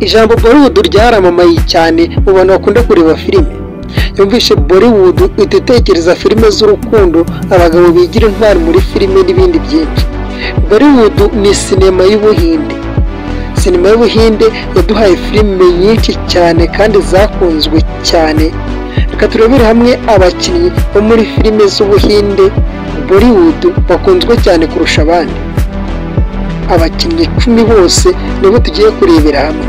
Ijambo Bollywood ryaramamaye cyane mu bantu bakunda kureba filime. Yumvishe Bollywood uhita utekereza filime z'urukundo, abagabo bigira intwari muri filime n'ibindi byinshi. Bollywood ni sinema y'Ubuhinde. Sinema y'Ubuhinde yaduhaye filime nyinshi cyane kandi zakunzwe cyane. Reka turebere hamwe abakinnyi bo muri filime z'Ubuhinde Bollywood bakunzwe cyane kurusha abandi. Abakinnyi 10 bose nibo tugiye kurebera hamwe.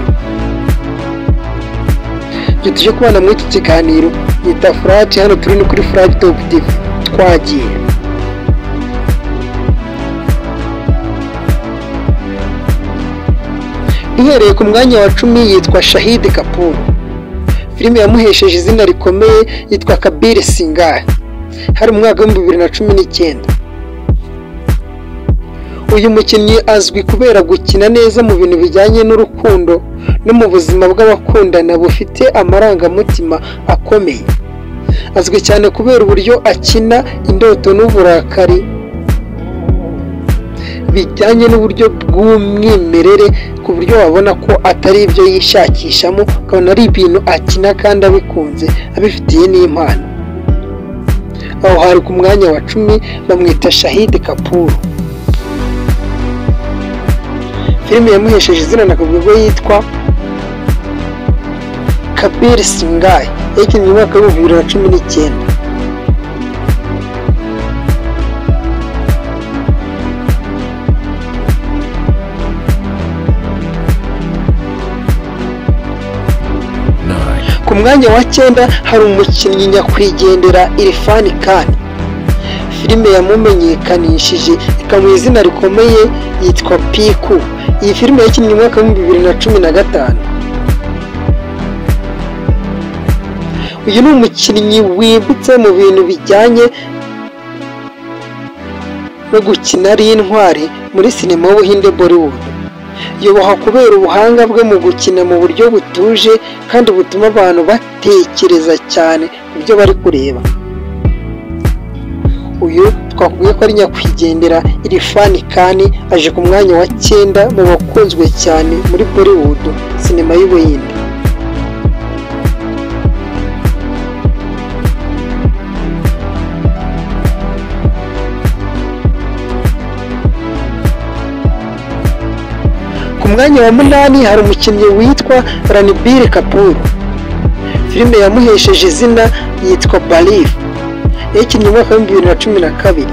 Tujye kubana muri iki kiganiro yita Furaji, hano turi ni kuri Furaji Top TV. Twagiye. Duhereye ku mwanya wa 10 yitwa Shahid Kapoor. Filime yamuhesheje izina rikomeye yitwa Kabir Singh. Hari mu mwaka wa 2019. Uyu mukinnyi azwi kubera gukina neza mu bintu bijyanye n'urukundo no mu buzima bw'abakundana bufite amarangamutima akomeye. Azwi cyane kubera uburyo akina indoto n'uburakari bijyanye n'uburyo bw'umwimerere, ku buryo wabona ko atari ibyo yishakishamo, ukabona ari ibintu akina kandi abikunze, abifitiye n'impano. Aho hari ku mwanya wa 10 bamwita Shahid Kapoor. Filime yamuhesheje izina nakubwo yitwa Kabir Singh, yakinnye mu mwaka wa 2019. Ku mwanya wa 9 hari umukinnyi nyakwigendera Irfan Khan. Filime yamumenyekanishije ikamuha izina rikomeye yitwa Piku. Iyi filime yakinnye mu mwaka wa 2015. Uyu ni umukinnyi wimbitse mu bintu bijyanye no gukina ari intwari muri sinema y'Ubuhinde Bollywood. Yubahwa kubera ubuhanga bwe mu gukina mu buryo butuje kandi butuma abantu batekereza cyane ku byo bari kureba. Uyu twakubwiye ko ari nyakwigendera Irfan Khan, aje ku mwanya wa 9 mu bakunzwe cyane muri Bollywood, sinema y'Ubuhinde. Ku mwanya wa 8 hari umukinnyi witwa Ranbir Kapoor. Filime yamuhesheje izina yitwa Barfi, yakinnye mu mwaka wa 2012.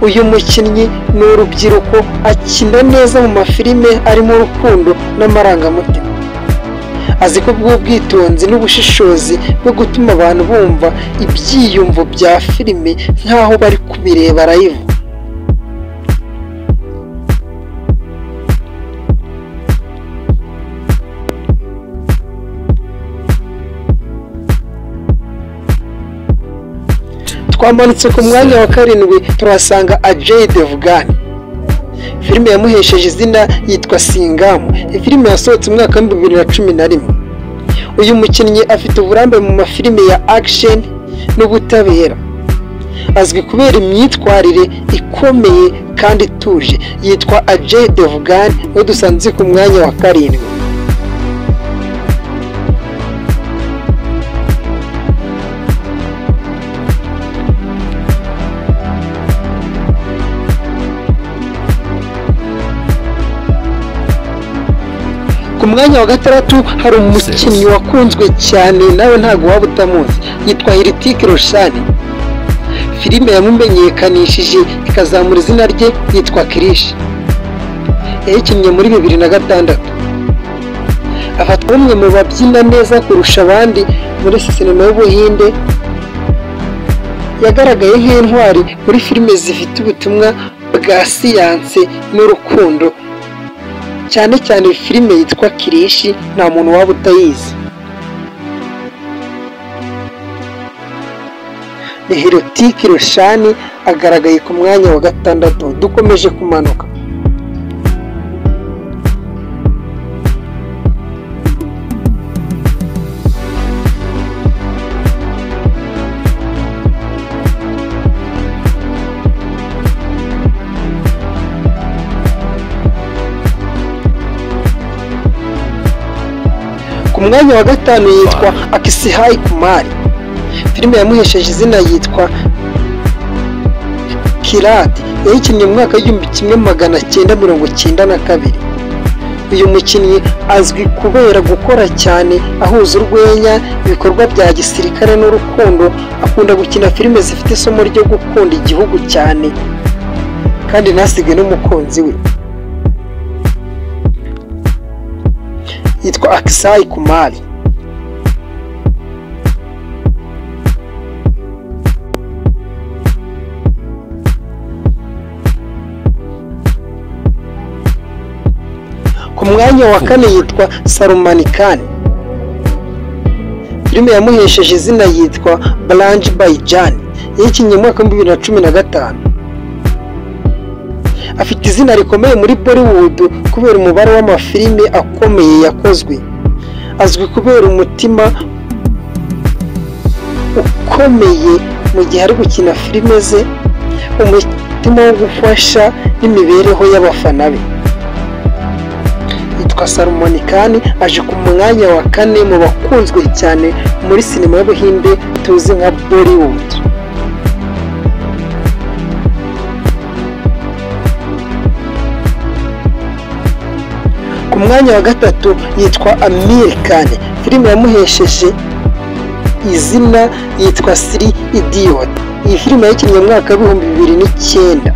Uyu mukinnyi ni urubyiruko, akina neza mu mafilime arimo urukundo n'amarangamutima. Azi ko bw'ubwitonzi n'ubushishozi bwo gutuma abantu bumva ibyiyumvo bya filime nk'aho bari kubireba live. Twamanutse ku mwanya wa 7 turasanga Ajay Devgan. Filime yamuhesheje izina yitwa Singham. Filime yasohotse mu mwaka wa 2011. Uyu mukinnyi afite uburambe mu mafilime ya action n'ubutabera. Azwi kubera imyitwarire ikomeye kandi ituje. Yitwa Ajay Devgan, we dusanze ku mwanya wa 7. Ku mwanya wa 6 hari umukinnyi wakunzwe cyane nawe ntago waba utamuzi, yitwa Hrithik Roshan. Filime yamumenyekanishije ikazamura izina rye yitwa Krish. Yayikinnye muri 2006. Afatwa umwe mu babyina neza kurusha abandi muri sinema y'Ubuhinde. Yagaragaye nk'intwari muri filime zifite ubutumwa bwa siyanse n'urukundo, cyane cyane filime yitwa Krish, nta muntu waba utayizi. Ni Hrithik Roshan agaragaye ku mwanya wa 6. Dukomeje kumanuka. Ku mwanya wa 5 yitwa Akshay Kumar. Filime yamuhesheje izina yitwa Kiradi, yayikinnye mu mwaka w'1992. Uyu mukinnyi azwi kubera gukora cyane, ahuza urwenya, ibikorwa bya gisirikare n'urukundo. Akunda gukina filime zifite isomo ryo gukunda igihugu cyane kandi ntasige n'umukunzi we. Yitwa Akshay Kumar. Ku mwanya wa 4 yitwa Salman Khan. Filime yamuhesheje izina yitwa Bajrangi Bhaijaan, yayikinnye mu mwaka w'2015. Afite izina rikomeye muri Bollywood kubera umubare w'amafilime akomeye yakozwe. Azwi kubera umutima ukomeye mu gihe ari gukina filime ze, umutima wo gufasha n'imibereho y'abafana be. Yitwa Salman Khan, aje ku mwanya wa 4 mu bakunzwe cyane muri sinema y'Ubuhinde tuzi nka Bollywood. Ku mwanya wa 3 yitwa Aamir Khan. Filime yamuhesheje izina yitwa Three Idiots. Iyi filime yakinnye mu mwaka w'2009.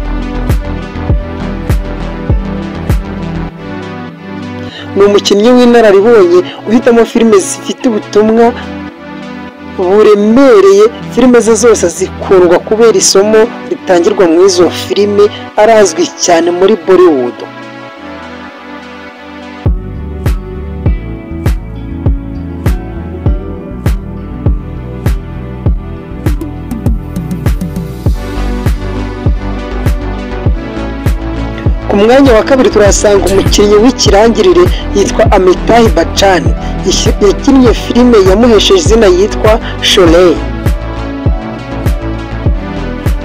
Ni umukinnyi w'inararibonye uhitamo filime zifite ubutumwa buremereye. Filime ze zose zikundwa kubera isomo ritangirwa muri izo filime. Arazwi cyane muri Bollywood. Ku mwanya wa 2 turasanga umukinnyi w'ikirangirire yitwa Amitabh Bachchan. Yakinnye filime yamuhesheje izina yitwa Sholay.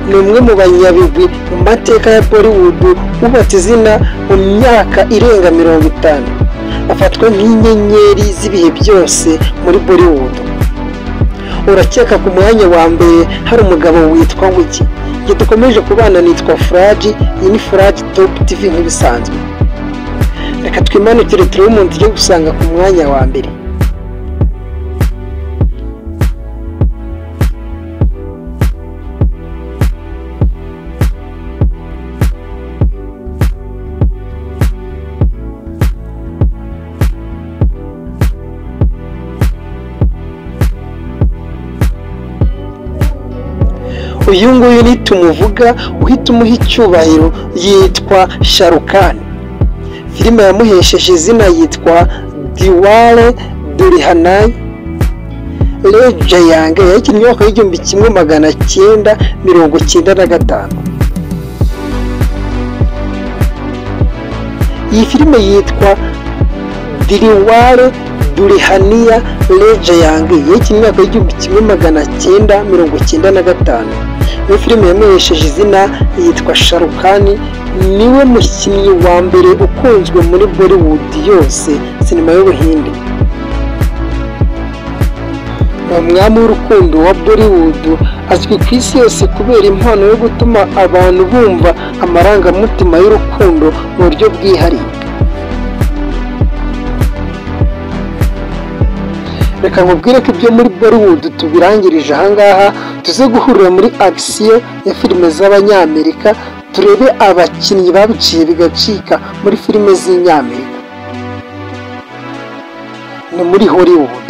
Ni umwe mu banyabigwi mu mateka ya Bollywood wubatse izina mu myaka irenga 50. Afatwa nk'inyenyeri z'ibihe byose muri Bollywood. Urakeka ku mwanya wa 1 hari umugabo witwa Wiki. Igihe dukomeje kubana nitwa Furaji, iyi ni Furaji Top TV nk'ibisanzwe. Reka twimanukire turebe umuntu tujye gusanga ku mwanya wa 1. Uyu nguyu nitumuvuga uhita umuha icyubahiro, yitwa Shah Rukh Khan. Filime yamuhesheje izina yitwa Dilwale Dulhania Le Jayenge, yayikinnye mu mwaka w'1995. Iyi filime yitwa Dilwale Dulhania Le Jayenge, yayikinnye mu mwaka w'1995. Iyo filime yamuhesheje izina yitwa Shah Rukh Khan. Niwe mukinnyi wa mbere ukunzwe muri Bollywood yose, sinema y'Ubuhinde. Umwami w'urukundo wa Bollywood azwi ku isi yose kubera impano yo gutuma abantu bumva amarangamutima y'urukundo mu buryo bwihariye. Reka nkubwire ko ibyo muri Bollywood tubirangirije ahangaha, tuze guhurira muri action ya filime z'Abanyamerika, turebe abakinnyi babiciye bigacika muri filime z'Inyamerika. Ni muri Hollywood.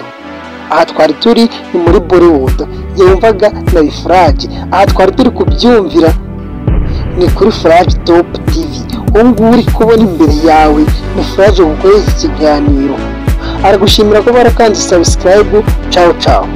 Aha twari turi ni muri Bollywood. Yumvaga na Furaji. Aha twari turi kubyumvira ni kuri Furaji Top TV. Ubu ngubu uri kubona imbere yawe ni Furaji gukorera iki kiganiro. Aragushimira ko barakanze subscribe. Ciao ciao.